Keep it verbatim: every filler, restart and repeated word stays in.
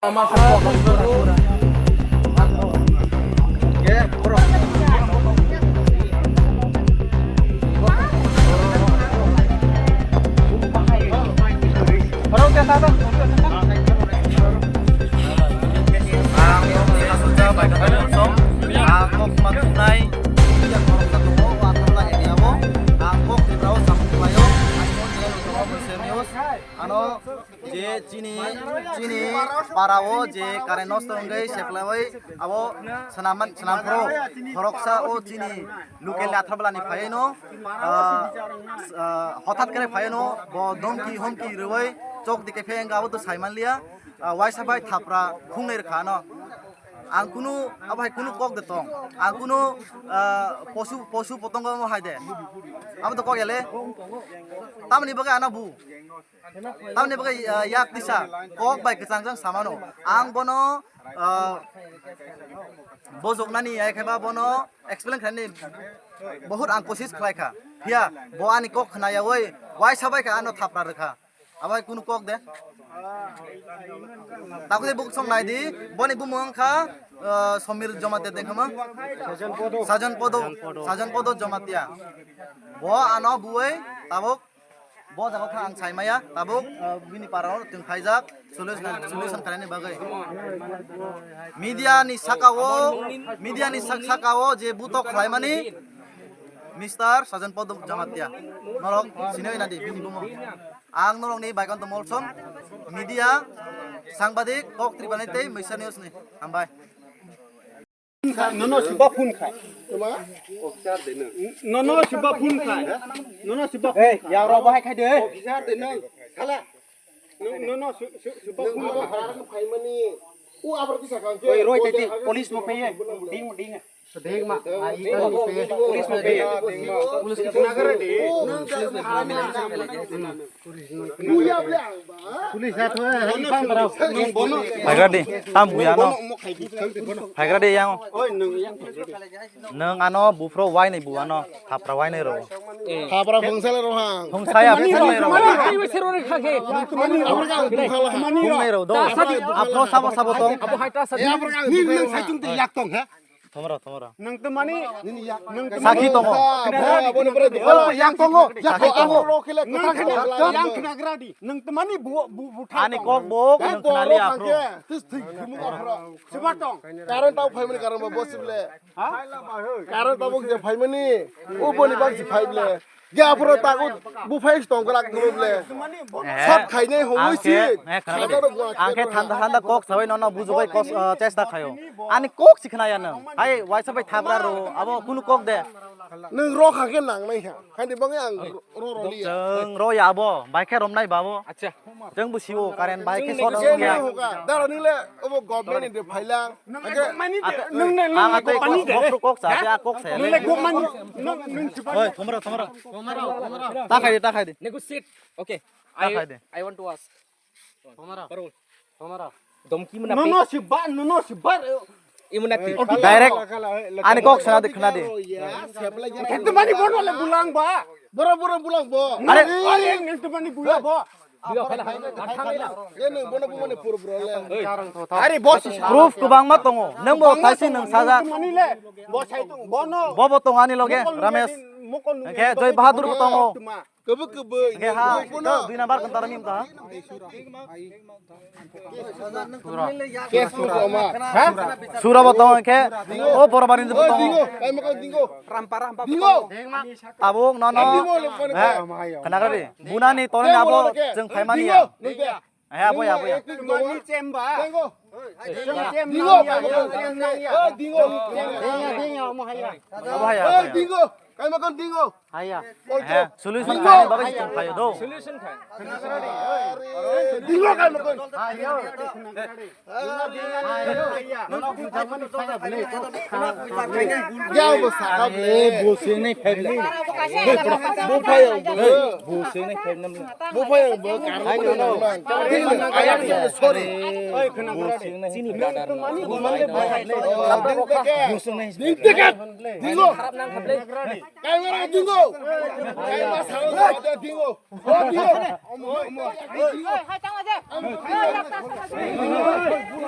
Ang kok ma thumnai, ang kok Tripura o samung khlaio, ang kok Tripura o samung khlaio, ang kok Tripura o samung khlaio. Ano je chini, chini para o je current nosto wngwi seplaiwi abo swnam, swnam phuru khoroksa o chini local ni athar bwlani phaiwi no, ah, ah, hothat khe phaiwi no bo domki homki rwwi chok dike phe wngkha abo to sai manliya, ah, waisa bai thapra khungnai rwkha ano. Ang kunu, abo hai kunu kok de tong. Ang kunu, ah, posu, posu potongo mo hai de. Abo to kok ele. Tamni bagwi ano bu. Tamni bagwi, ah, yak tisa. Kok bai kwchang jang samano. Ang bono, ah, bojoknani ai khe ba bono explain khlaini bahut ang kosis khlai kha. Phiya bo ani kok khna yawi waisa bai kha ano thapra rwkha. Abo hai kunu kok de. Takoi buk song nai di. Boni bumung wngkha, ah, Somir Jamatia de khama. Sajon Podo. Sajon Podo Jamatia. Bo ano buwai tabuk bo jaga kha ang sai maya. Tabuk, ah, bini para o tong phaijak solution, solution khlaini bagwi. Media ni saka o, media ni sak-, saka o je butok khlaimani Mister Sajon Podo Jamatia. Norok sinoi nadi bini bumung. Ang norokni baikanto Molsom, media, sangbadik, kok Tripura ni tei Meisa News ni. Hambai. Nono siba phone khai. Nono siba phone khai. Nono siba phone khai. Hey, ya ro bahai khai de. Officer de nang. Sala. Nono siba phone khai. Phaimani. U abar kisa kang. Oi, roi tete, police mo peye. Ding, ding. Police mo peye. Police mo peye. Police ya to, hai bang barau. Phaigra di, tam buya no. Phaigra di yang. Nwng ano buphro wainai bu ano, thapra wainai ro. Thapra phungsale ro hang. Phungsaya phungnai ro. Mani ro, mani ro, mani ro. Phungnai ro do. Aphro sabo sabo tong. Abo hai ta sa. Ni nwng saichung te yak tong he. Thomra, thomra. Nwng to mani, nwng to sakhi tongo. Yang tongo, yang tongo. Yang khnagra di. Nwng to mani bu, bu, bu. Ani kok bo, nwng khnalia aphro. Tis thik khumuk aphro. Siba tong. Karon tau phaimani karon ba bosible. Ha? Karon tau je phaimani. O boni bang si phaible. Ge aphro tago buphai tong krak duro ble. Sab khainai hongoi si. Ang khe thanda thanda kok sabai nono bujugoi kos, ah, chesta khayo. Ani kok si khnaya nang. Hai waisa bai thabra ro abo kunu kok de. Nang ro kha khe nang nai kha. Khaini bangwi ang ro ro liya. Chwng ro ya abo bai khe romnai babo. Acha. Chwng bo siwo current bai khe sot wngya. Dara nile obo government ni de phailang. Nung ate, nung ne, nung ang ne ate kok pani de. Kok, kok sa, ate a kok sa. Nung ne kok mani, nung, nung si pani. Oi, thomra, thomra. Ta khai de, ta khai de. Negotiate. Okay. Ta khai de. I want to ask. Thomra. Parul. Thomra. Domki muna. No, no, si ba, no, no, si ba. Imunati. Direct. Ani kok sana de khna de. Ekdom mani bono le bulang ba. Boro, boro, bulang bo. Are. Are, ekdom mani bulang bo. Ye nung bono bumani puro bro le. Are boss. Proof kwbangma tongo. Nung bo thaisi nung sajak. Mani le. Bo sai tung bono. Bo bo tongo ani loge, Ramesh. Mokol nung. Hwnkhe Joy Bahadur bo tongo. Kebek kebek. Hwnkhe ha, dui number kwntaro mim ta. Sura bo tongo hwnkhe. O Borobari bo tongo. Dingo, kai makan dingo. Rampa rampa. Dingo. Tabuk nono. Dingo le. He, khnagra di. Bunani toleni abo chwng phaimani ya. He, abo ya, abo ya. Mani chemba. Dingo. Dingo. Abo ya, abo ya. Dingo. Kaimakon dingo. Haya. He, solution khaini bagwi chwng phaio do. Solution khai. Dingo kaimakon. Ya, bo sakha ble. Bo sini phaile. Bo phayo. Bo sini phaile. Bo phayo, bo karang. Ayang sorry. Bo sini brother. Bo sini. Dingo. Kaimakon dingo. Kaimakon dingo. Dingo.